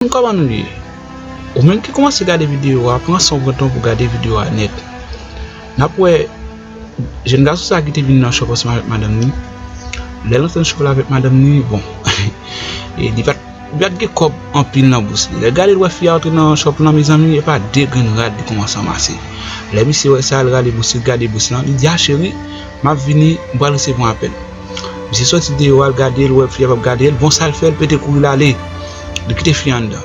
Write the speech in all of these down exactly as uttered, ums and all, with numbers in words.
Zanmi m, kòman nou ye? Ou menm ki kòmanse gade videyo a, pran san w, pran tan pou gade videyo a nèt. N ap wè jèn gason sa ki te vin nan shop ansanm avèk madanm ni. Lè l antre nan shop la avèk madanm ni, bon, e li pa t, li pa t gen kòb anpil nan bous li. Lè l gade l wè fi a antre nan shop lan, mezanmi, e pa de grenn rad li kòmanse ranmase. Lè misye wè sa, l rale bous li, l gade bous lan, li di, "A cheri, m ap vini, m pral resevwa yon apèl." Misye soti deyò a, l gade, l wè fi a p ap gade l. Bon, sa l fè, l pete kouri l ale. Li kite fi a anndan.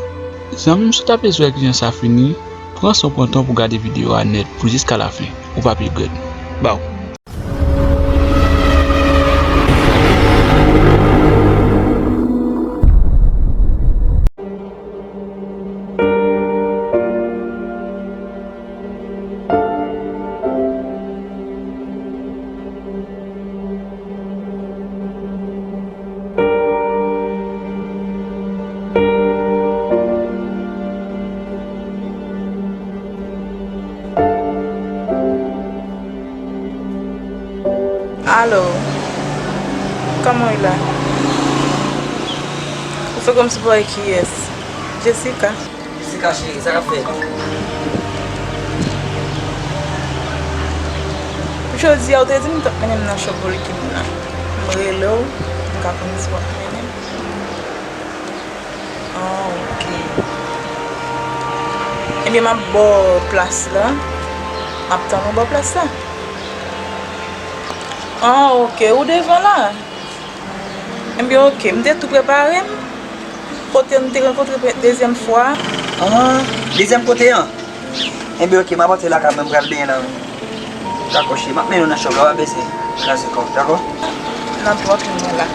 Zanmi m, si w ta bezwen wè kijan sa fini, pran san w, pran tan pou gade videyo a nèt, pou jiska lafen. Ou p ap regrèt. Baw. Alo, kòman w ye la? Ou fè kòmsi w pa wè kiyès? Jessica. Jessica cheri, sa k ap fèt? Jodi a, ou te di m t ap mennen m nan shop Bolikim nan. M rele w, m ka konn si w ap mennen m. Ah, ok. Ebyen, m ap ba w plas la. M ap tann ou bò plas la. Ah, ok. Ou devan la? Ebyen, ok. M te tou prepare m. Kote n te rankontre pre-, dezyèm fwa. Ah, dezyèm kote an? Enben, ok, m ap antre lakay mwen, m pral benyen nan. Dakò, cheri, m ap mennen w nan shop la, w ap bezwen kraze kò w, dakò? Nan twòp mwen la.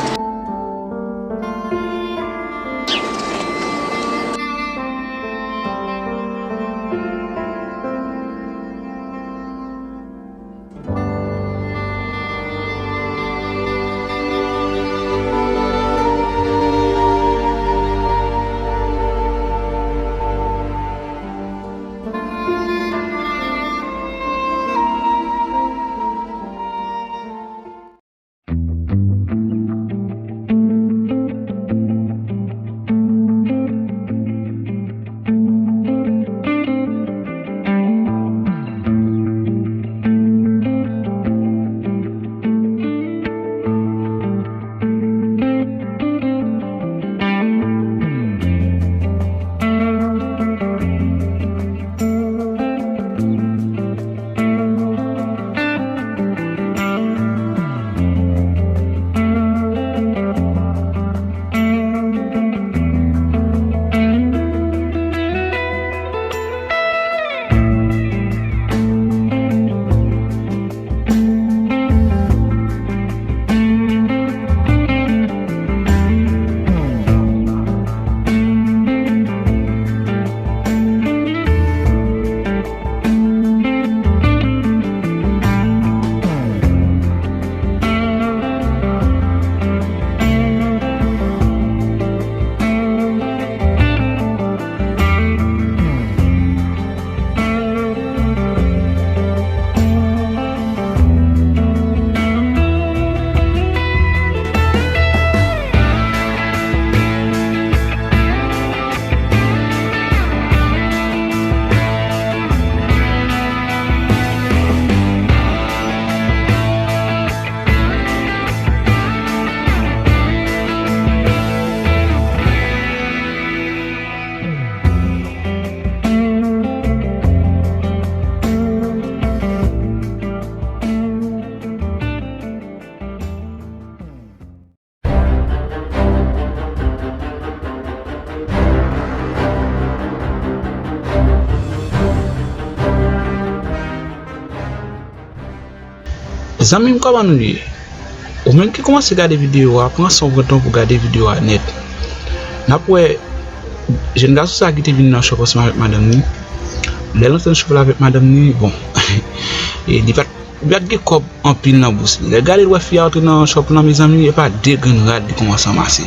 Zanmi m, kòman nou ye? Ou menm ki kòmanse gade videyo a, pran san w, pran tan pou gade videyo a nèt. N ap wè jèn gason sa ki te vin nan shop ansanm avèk madanm ni. Lè l antre nan shop la avèk madanm ni, bon, e li pa t, li pa t gen kòb anpil nan bous li. Lè l gade l wè fi a antre nan shop lan, mezanmi, e pa de grenn rad li kòmanse ranmase.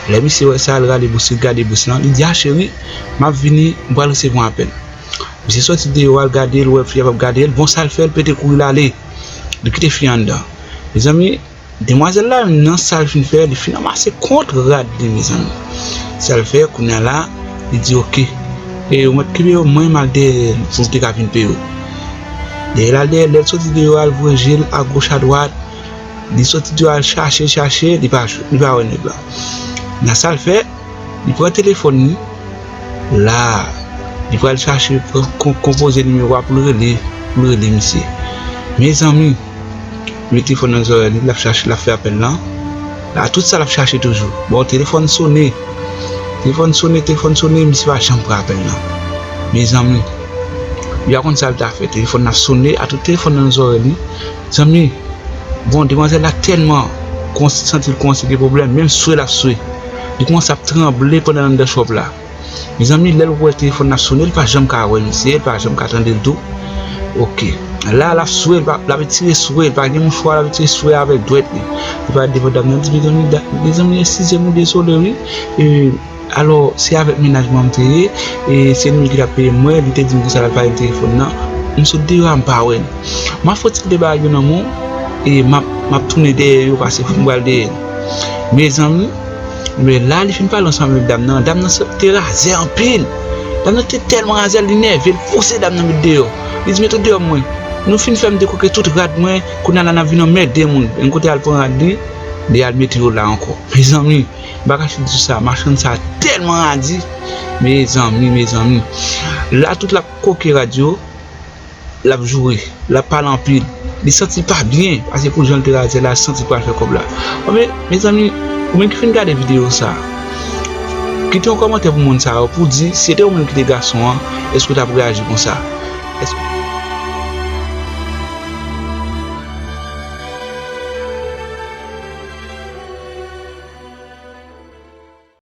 Lè misye wè sa, l rale bous li, l gade bous lan, li di, "A cheri, m ap vini, m pral resevwa yon apèl." Misye soti deyò a, l gade, l wè fi a p ap gade l. Bon, sa l fè, l pete kouri l ale. Li kite fi a anndan. Mezanmi, demwazèl la menm nan sa l fin fè, li fin ranmase kont rad li, mezanmi. Sa l fè, kounye a la, Li di, "Oke." E yo mèt kenbe yo, mwen m al dèyè l pou m te ka vin peye yo. Dèyè l al dèyè, lè l soti deyò a, l voye je l agoch adwat. Li soti deyò a, l chache, chache, li pa, li pa wè nèg la. Nan sa l fè, li pran telefòn li. La, li pral chache, pran, kon-, konpoze nimewo a pou l rele, pou l rele misye. Mezanmi, li met telefòn nan zòrèy li, l ap chache, l ap fè apèl lan. La, tout sa l ap chache toujou. Bon, telefòn sone. Telefòn sone, telefòn sone, misye pa janm pran apèl lan. Mezanmi, li pa konn sa l ta fè. Telefòn nan ap sone, a tout telefòn nan zòrèy li. Zanmi, bon, demwazèl la tèlman kòmanse santi l kòmanse gen pwoblèm, menm swe l ap swe. Li kòmanse ap tranble pandan l anndan chòp la. Mezanmi, lè l wè telefòn nan ap sone, l pa janm ka wè misye, l pa janm ka tande l tou. Oke. La, l ap swe, l pa, l ap etire swe, l pa gen mouchwa, l ap etire swe avèk dwèt li. Li pral devan dam nan, di, "Mezanmi, da-, mezanmi, eskize m, wi, dezole, wi." E, alò, se avèk mennaj mwen m te ye, e se li menm ki t ap peye mwen, li te di m konsa l al pale telefòn nan. M sot deyò a, m pa wè l. M ap fè yon ti kite bagay yo nan men w, e m ap, m ap tounen dèyè yo, pase m pral dèyè l. Mezanmi, men la li fin pale ansanm avèk dam nan, dam nan te razè anpil. Dam nan te tèlman razè, li nève, li pouse dam nan met deyò. Li di, "Mete w deyò mwen. Nou fin fè m dekoke tout rad mwen, kounye a la n ap vin anmède moun." Yon kote al pran rad li, li al mete yo la ankò. Mezanmi, m pa kache di sa, machann sa tèlman radi. Mezanmi, mezanmi. La tout l ap koke rad yo, l ap joure, l ap pale anpil. Li santi l pa byen, paske pou jan l te razè la, li santi l pral fè kòb la. Bon, men, mezanmi, ou menm ki fin gade videyo sa, kite yon kòmantè pou moun sa yo, pou di, si se te ou menm ki te gason an, èske w t ap reyaji konsa? Èske